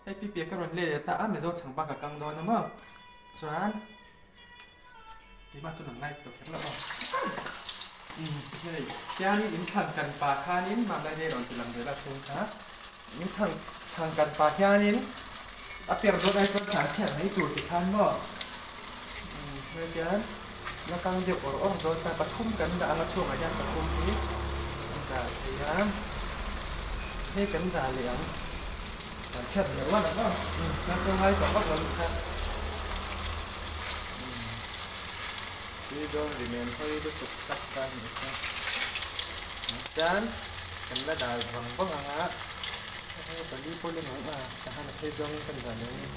Hei pipi ka rawn let leh ta a, Mizo chhang bak a kang dawn a maw? Chuan keimah chu rawn like tawh kher lo aw. Umm hei hianin in chhan kan pa khanin mahni nei rawn ti lang ve la chhung kha in chhan chhan kan pa hianin a per dawn ai chuan chhan chhiat mai tur ti khan maw umm hei hian la kang deuh awr awr dawn ta pathum kan dah anga chhungah hian pathum hi kan dah thei a hei kan dah leh ang. Kan chhiat leh uan ang aw. Kan chu ngai tawh vak lo ni kha. Tui dawn ri men hawi lutuk tak ta ni kha. Chuan kan la dal vang vang ang a, hei pali pawh leng ang a, tahan a phei zawngin kan dah leh ang e.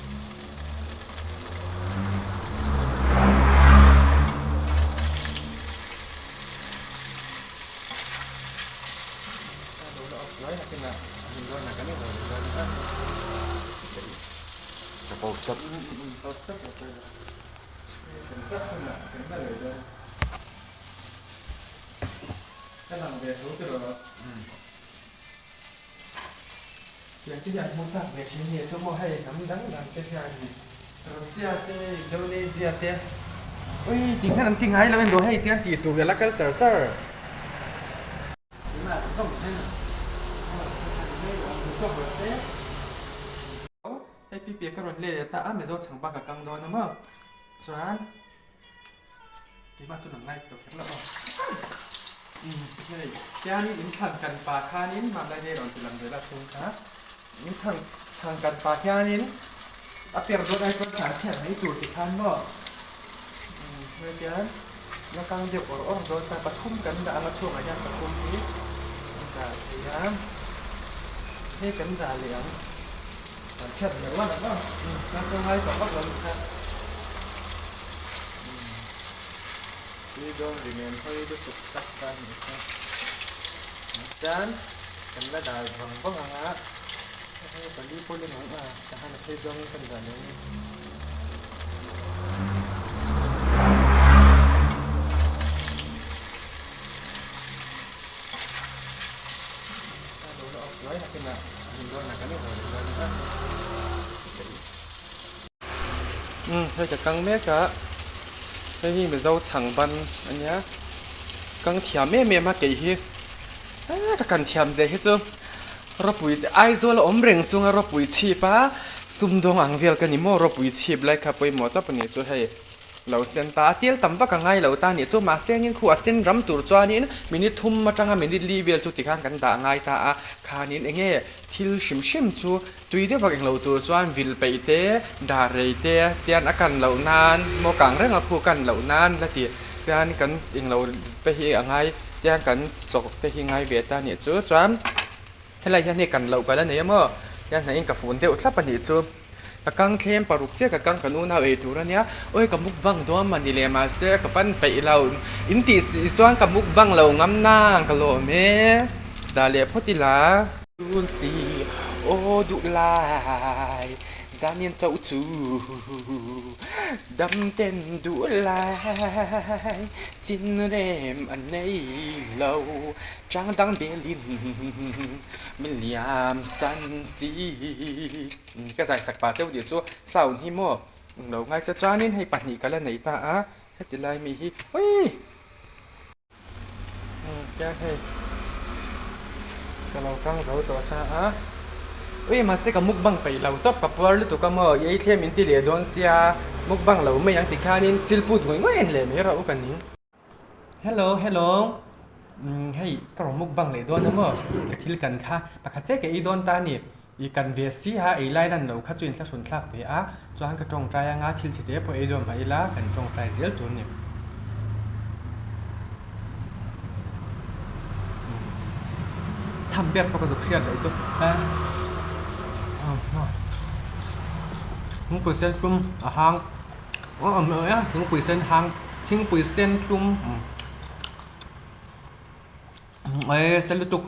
Hei pipi ka rawn let leh ta a, Mizo chhang bak a kang dawn a maw? Chuan keimah chu rawn like tawh kher lo aw. Umm hei hianin in chhan kan pa khanin mahni nei rawn ti lang ve la chhung kha in chhan chhan kan pa hianin a per dawn ai chuan chhan chhiat mai tur ti khan maw? Umm hei hian. La kang deuh awr awr dawn ta, pathum kan dah anga chhungah hian pathum hi kan dah thei a, hei kan dah leh ang, kan chhiat leh uan ang aw, kan chu ngai tawh vak lo ni kha. Tui dawn ri men hawi lutuk tak ta ni kha. Chuan kan la dah vang vang ang a, hei pali pawh leng ang a, tahan a phei zawngin kan dah leh ang e. Umm hei ka kang mek a hei hi mizo chhang ban a nia kang thiam em em a kei hi eee ka kan thiam ve hi chu ropui Aizawl a awm reng chunga ropui chhip a sumdawng ang vel ka ni maw ropui chhip lai kha pawimawh tawp a nih chu hei lo sen ta a tel tam vak a ngai lo ta a nih chu mahse engin khu a sen ram tur chuanin minute thum atanga minute li vel chu tikhan kan dah ngai ta a khanin eng nge thil hrim hrim chu tui deuh vak englo tur chuan vil peih te dar rei te tian a kan loh nan maw kang reng a khu kan loh nan la ti tian kan englo te hi a ngai tian kan chawk te hi ngai ve ta a nih chu chuan helai hian hei kan loh ka la nei a maw tian hnaihin ka fun deuh thlap a nih chu ka kang thlem paruk chiah ka kang kan unau ei tur a nia awi ka mukbang dawn mah ni leh mahse ka pan peih lo in tih si chuan ka mukbang lo ngam nang ka lawm e dah leh phawt ila. Tun si aw duh lai zanin chauh chu dam ten duh lai chin rem a nei lo chang dang belin min liam san si ka zai sak pah cheu tih chu sound hi maw lo ngaisa chuanin hei pahnih ka la nei ta a heti lai mi hi awii. Khian hei ka lo kang zo tawh ta a ui mahse ka mukbang peih lo tawp ka puar lutuk a maw i ei thlem in ti leh dawn sia mukbang lo mai ang ti khianin chil put ngawih ngawih en leh mai rawh u ka ning hello hello umm hei ka rawn mukbang leh dawn a maw ka thil kan kha pakhat chiah ka ei dawn ta a ni i kan ve si a ei lai lan lo kha chu inthlahrun thlak ve a chuan ka tawngtai anga thil chhe te pawh ei dawn mah ila kan tawngtai zel tur a ni. Chham ber pawh ka zuk hriat loh chu thingpui sen thlum a hang thingpui sen hang thingpui sen thlum eee sen lutuk.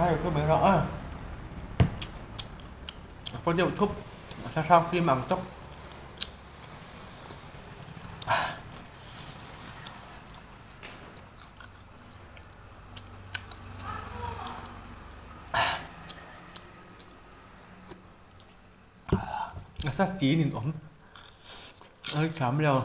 hei chu mai rawh a a paw deuh thup a thlahrang fim ang tawp. Nasa siin in awm a thiam lo.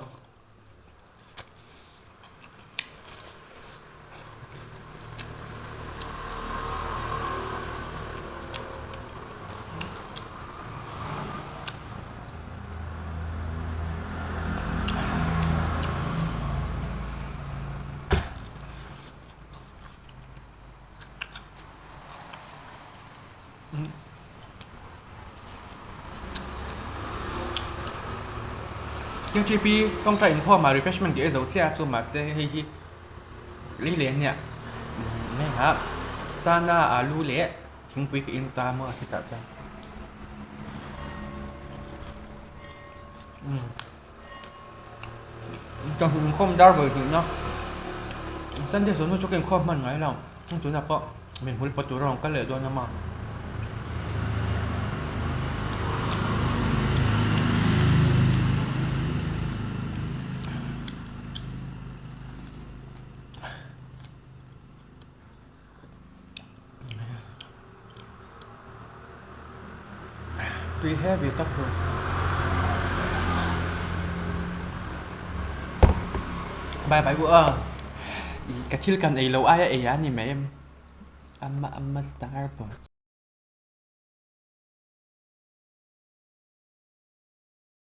KTP tawngtai inkhawmah refreshment tih a zo chiah a chu mahse hei hi lei leh ania hengah chana alu leh thingpui ka in ta maw hetah chuan umm ka inkhawm dar vawi hnihna sunday zawhnu chu ka inkhawm hman ngai lo tunah pawh min hmul pawh tur a rawn kal leh dawn a maw. Tui heavy tak tur. Bye bye u a. Ka thil kan ei lo aia ei a ni mai em. Amma amma star boy.